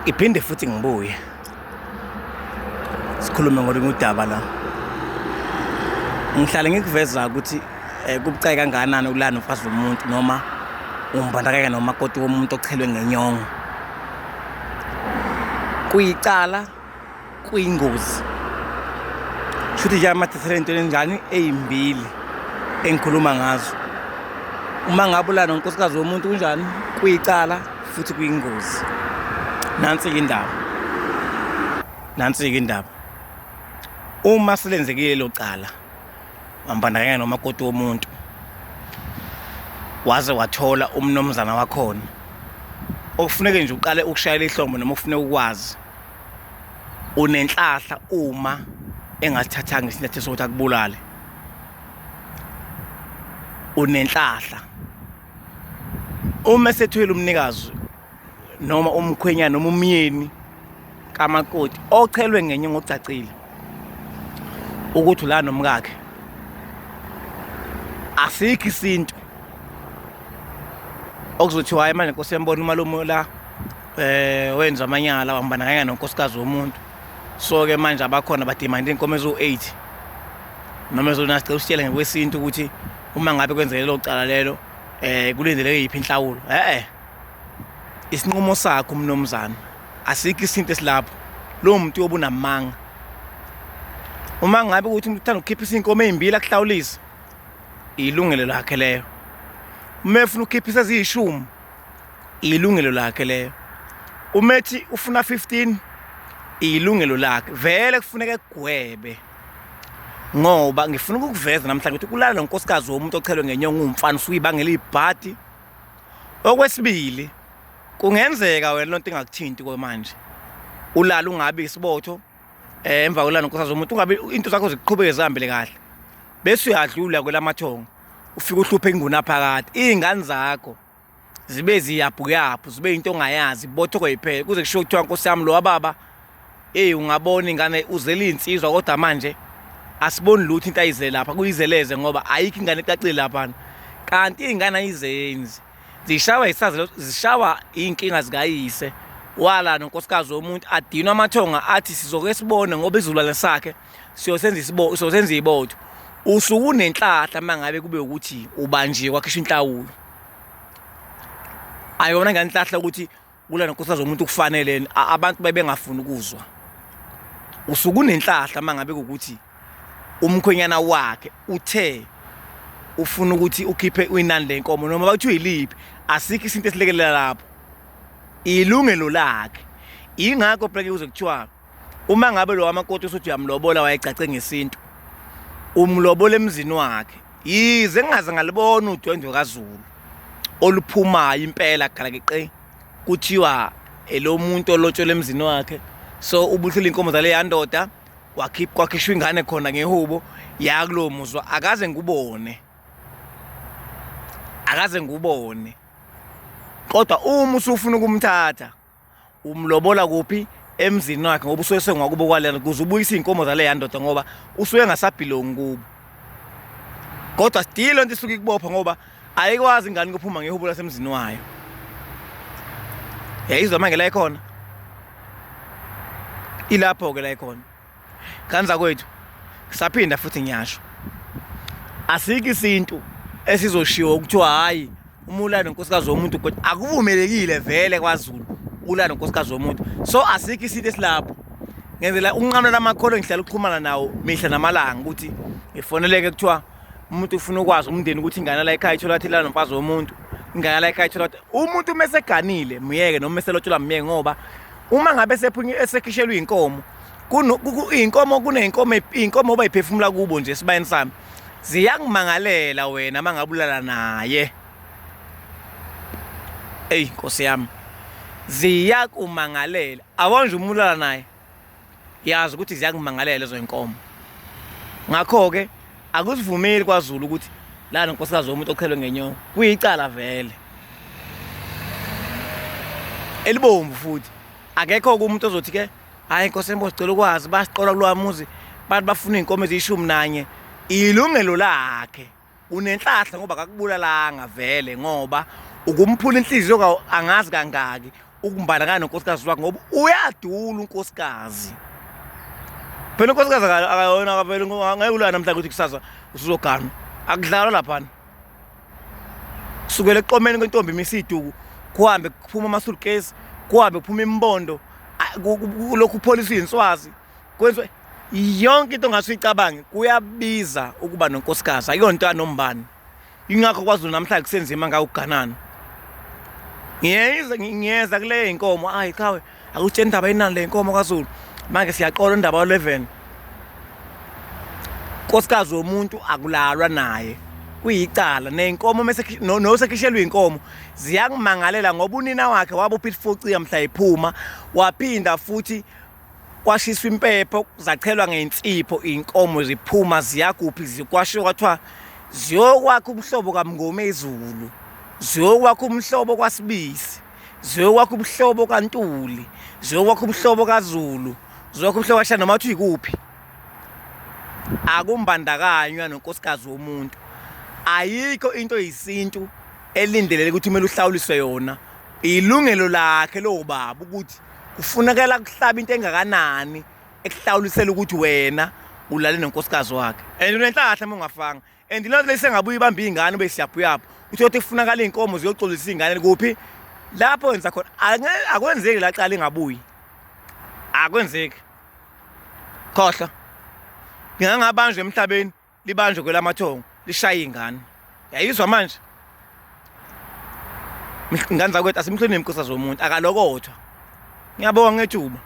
Iphinde futhi ngibuye sikhulume ngolunye udaba la. Ngihlale ngikuveza ukuthi kubucayi kangakanani ukulala nomfazi womuntu noma umbandakanya nomakoti womuntu ochelwe ngenyongo. Kuyicala, kuyingozi. Shuthi nje amathathela entweni enjani eyimbili engikhuluma ngazo. Uma ngabe ulala nonkosikazi womuntu kunjani? Kuyicala futhi kuyingozi. Nansi-ke indaba. Nansi-ke indaba. Uma selenzekile lelo cala, wambandakanya nomakoti womuntu, waze wathola umnomzana wakhona, okufuneke nje uqale ukushayela ihlombe noma okufuneka ukwazi, unenhlahla uma engasithathanga isinyathelo sokuthi akubulale. Unenhlahla. Uma esethwele umnikazi noma umkhwenyana noma umyeni kamakoti ochelwe ngenye ngokucacile ukuthi la nomkakhe, asikho isintu okuzothiwa hayi manje nkosi yambona umalume la wenza amanyala wambandakanya nonkosikazi womuntu, so ke manje abakhona badimanda inkomo eziwu-8 noma ezona. Sicela usitshele ngokwesintu ukuthi uma ngabe kwenzeke lelo cala lelo kulindeleke yiphi inhlawulo. Isinqumo sakho umnumzana, asikho isinto esilapho, lowo muntu uyobe unamanga. Uma ngabe ukuthi umuntu uthanda ukukhiphisa iy'nkomo ey'mbili akuhlawulise, ilungelo lakhe leyo. Uma efuna ukukhiphisa eziyishumi, ilungelo lakhe leyo. Uma ethi ufuna 15, ilungelo lakhe. Vele kufuneka egwebe, ngoba ngifuna ukukuveza namhlanje ukuthi kulala nonkosikazi womuntu ochelwe ngenyongo uwumfana usuyibangela ibhadi. Okwesibili, kungenzeka wena lonto ingakuthinti kwamanje, ulala ungabi isibotho emva kolala nonkosikazi womuntu, ungabi into zakho ziqhubeke zihambele kahle, bese uyadlula kwelamathongo ufike uhluphe ingunaphakade, iy'ngane zakho zibe ziyabhukuyaphu, zibe into ongayazi, botho koyiphela kuze kushiwo kuthiwa nkosi yami lo baba, hey, ungabona ingane uzele insizwa kodwa manje asiboni lutho into ayize lapha kuyizeleze, ngoba ayikho ingane ecacile lapha, kanti iy'ngane ayizenzi, zishawa isazelo, zishawa iy'nkinga zikayise wala nonkosikazi womuntu. Adinwa amathonga athi sizoke sibone ngoba izulwane sakhe siyosenza isibo, siyosenza ibotho. Usuke unenhlahla uma ngabe kube ukuthi ubanjiwe kwakhishwa inhlawulo. Ayona ngenhlahla ukuthi kula nonkosikazi womuntu kufanele, abantu bebengafuni ukuzwa. Usuke unenhlahla uma ngabe kuwukuthi umkhwenyana wakhe uthe ufuna ukuthi ukhiphe inani lenkomo noma bathi uyiliphi, asikho isinto esilekelela lapho, ilungelo lakhe. Ingakho phela kuze kuthiwa uma ngabe lo wamakoti usuthi uyamlobola, wayecace ngesintu, umlobola emzini wakhe, yize ngingaze ngalibona udwendwe kaZulu oluphumayo impela galakeqe kuthiwa elomuntu olotshelwe emzini wakhe, so ubuhlula inkomo zaleya ndoda, kwakhishwa ingane khona ngehubo yakulowo muzwa. Akaze ngikubone, akaze ngikubone. Kodwa uma usufuna ukumthatha, umlobola kuphi? Emzini wakhe, ngoba usuke sengakubo kwalena, kuze ubuyise iy'nkomo zaleya ndoda, ngoba usuke engasabhilongi kubo. Kodwa still lento isuke ikubopha, ngoba ayikwazi ingane ukuphuma ngehubo lasemzini wayo. Yayizwa manje la ikhona, ilapho-ke la ikhona. Kanza kwethu, saphinda futhi ngiyasho, asikho isintu esizoshiwo kuthiwa hhayi uma ulala nonkosikazi womuntu, kodwa akuvumelekile vele kwaZulu ulala nonkosikazi womuntu, so asikho isintu esilapho. Ngenzela ukunqamula amakholwa engihlala ukuxhumana nawo mihla namalanga ukuthi ngifoneleke kuthiwa umuntu ufuna ukwazi umndeni ukuthi ingane la ekhaya ithola ukuthi ilala nomfazi womuntu, ingane la ekhaya ithola umuntu uma eseganile muyeke, noma eselotsholwa muyeke, ngoba uma ngabe esekhishelwe iy'nkomo, iy'nkomo kuney'nkomo, iy'nkomo oba yiphefumula kubo nje esibayeni sami, ziyakumangalela wena uma ngabe ulala naye. Eyi nkosi yami, ziyakumangalela awonje uma ulala naye, yazi ukuthi ziyakumangalela lezo y'nkomo. Ngakho-ke akusivumeli kwaZulu ukuthi lana nkosikazi womuntu ochelwe ngenyongo, kuyicala vele elibomvu futhi. Akekho-ke umuntu ozothi-ke hhayi nkosi embo, sicela ukwazi basiqola kulowa muzi, bantu bafuna iy'nkomo eziyi-11. Ilungelo lakhe, unenhlahla ngoba akakubulalanga vele, ngoba ukumphula inhliziyo angazi kangaki. ukumbandakanya nonkosikazi wakhe ngoba uyadula unkosikazi. Phela unkosikazi akayona akavele ngeke ulala namhlanje ukuthi kusasa usuzoganwa. Akudlalwa laphana. Kusukela eqomeni kwentombi imisa iduku, kuhambe kuphuma amasulukesi, kuhambe kuphuma imibondo, lokhu kupholiswa iy'nswazi, kwenziwe yonke into ongase uyicabange. Kuyabiza ukuba nonkosikazi, akuyona into yanombani. Ingakho kwaZulu namhlanje kusenzima ngawo ukuganana. Ngiyeza ngiyeza kule inkomo, ayi qhawe, akutsheni indaba inani le inkomo kwaZulu. Manje siyaqola indaba ka-11. Nkosikazi womuntu akulalwa naye. Kuyicala nenkomo mase nosekhishelwe inkomo ziyakumangalela ngoba unina wakhe wabopha isifuciya mhla iphuma waphinda futhi kwashiswa impepho zachelwa ngensipho inkomo ziphuma ziyakuphi zikwashiwo kwathiwa ziyokwakha ubuhlobo kaMngomezulu ziyokwakha umhlobo kwaSibisi ziyokwakha ubuhlobo kaNtuli ziyokwakha ubuhlobo kaZulu ziyokwakha ubuhlobo kaShana noma uthi ikuphi akumbandakanywa nonkosikazi womuntu. Ayikho into eyisintu elindelele ukuthi kumele uhlawuliswe yona. Ilungelo lakhe lowo baba ukuthi kufunakala kuhlaba into engakanani ekuhlawulisela ukuthi wena ulale nonkosikazi wakhe. And unenhlahla uma ungafanga. And lento le sengabuye ibambe iy'ngane ube siyabhuyapho. Uthole ukuthi kufunakala iy'nkomo ziyoxolisa iy'ngane kuphi? Lapho wenza khona akwenzeki la cala ingabuyi. Akwenzeki. Khohlwa. Ngingangabanjwa emhlabeni libanjwe kwelamathongo lishaye ingane. Yayizwa manje? Ngane zakwethu asimhloniphi inkosikazi womuntu akalokothwa. Ngiyabonga ngethuba.